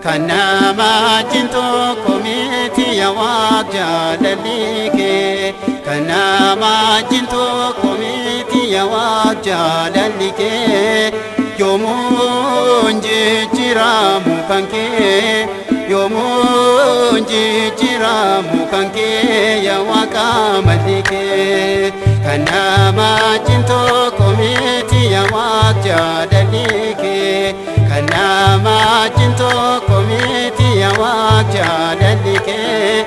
Kan nama wajjin tokko miti yaa Waaq jaalalli kee. Kan nama wajjin tokko miti yaa Waaq jaalalli kee. Yoomuun jijjiiramu kan kee. Yoomuun jijjiiramu kan kee yaa Waaqa malli kee. Kan nama wajjin tokko miti yaa Waaq jaalalli kee. Kan nama wajjin tokko miti yaa Waaq jaalalli kee.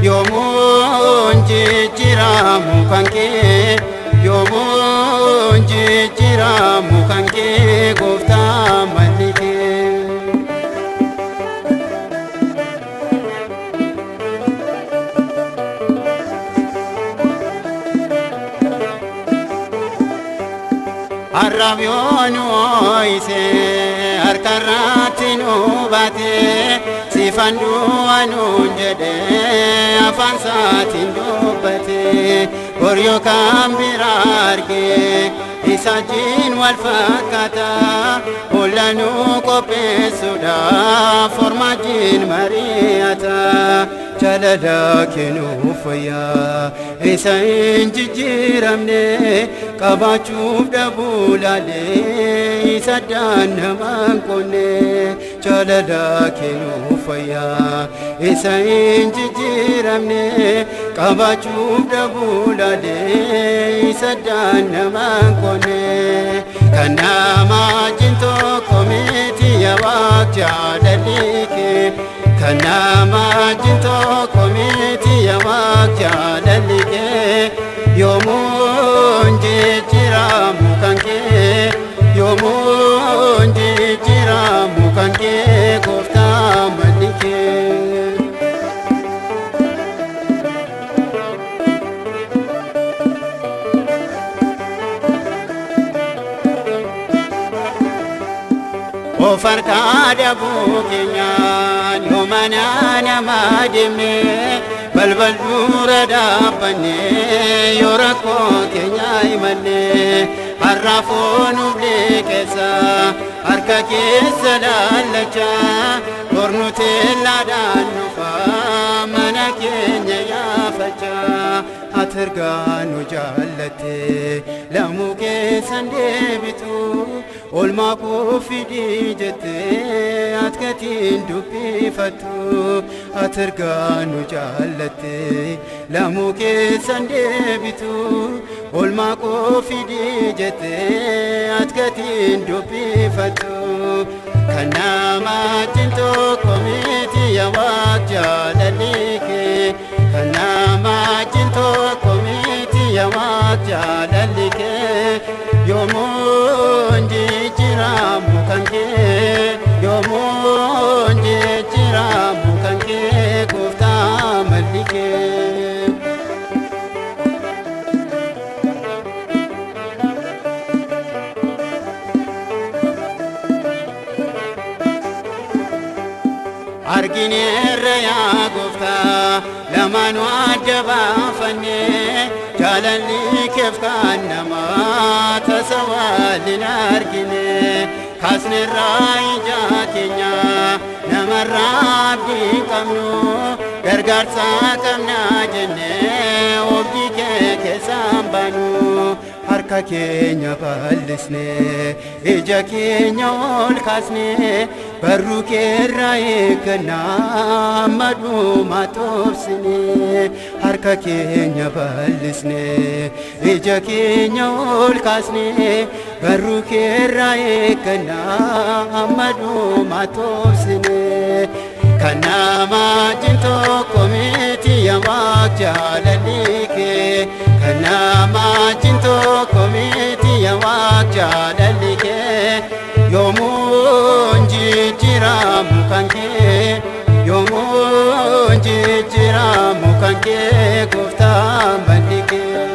Yoomuun jijjiiramu kan kee. Yoomuun jijjiiramu kan kee gooftaa malli kee. Arraab yoo nu ooyise harkarraatti nu baate sifan du'a nuun jedhe afaan isaatiin dubbate bor yookaan biraa arge isa wajjin wal fakkaata holla nu qopheessuudhaaf orma wajjin mari'ata. Jaalala kennuuf wayyaa isa hin jijjiiramne qabaachuuf dhabuu laalee isa addaan nama hin qonne. Jaalala kennuuf wayyaa isa hin jijjiiramne qabaachuuf dhabuu laalee isa addaan nama hin qonne. Kan nama wajjin tokko miti yaa Waaq jaalalli kee. Kan nama wajjin tokko miti yaa Waaq jaalalli kee. Yoomuun jijjiiramu kan kee. Yoomuun jijjiiramu kan kee gooftaa malli kee. Of harkaa dhabuu keenyaan yoo mana namaa deemne balbal dura dhaabbanne yoo rakkoo keenya himanne har'a foonuuf liqeessa harka keessa laallacha bor nu teellaadhaan dhufa mana keenya yaafachaa. Ati ergaa nu jaallatte lamuu keessan deebitu oolmaa koo fidii jettee ati gatiin dubbifattu. Ati ergaa nu jaallatte lamuu keessan deebitu oolmaa koo fidii jettee ati gatiin dubbifattu. Kan nama wajjin tokko miti yaa Waaq jaalalli kee. Kan nama wajjin tokko miti yaa Waaq jaalalli kee. Yoomuun jijjiiramu kan kee. Yoomuun jijjiiramu kan kee gooftaa malli kee. Argineerra yaa gooftaa lamaanuu adda baafanne jaalalli keef kan namaa tasa waliin argine kaasnerraa ija keenya namarraa abdii qabnu gargaarsa qabna jenne oobdii kee keessaan baanu. Harka keenya bal'isne ija keenya ol kaasne barruu keerraa eeggannaa amma dhumaa toobsine. Harka keenya bal'isne ija keenya ol kaasne barruu keerraa eeggannaa amma dhumaa toobsine. Kan nama wajjin tokko miti yaa Waaq jaalalli kee. Kan nama wajjin tokko miti yaa Waaq jaalalli kee. Yoomuun jijjiiramu kan kee. Yoomuun jijjiiramu kan kee gooftaa malli kee.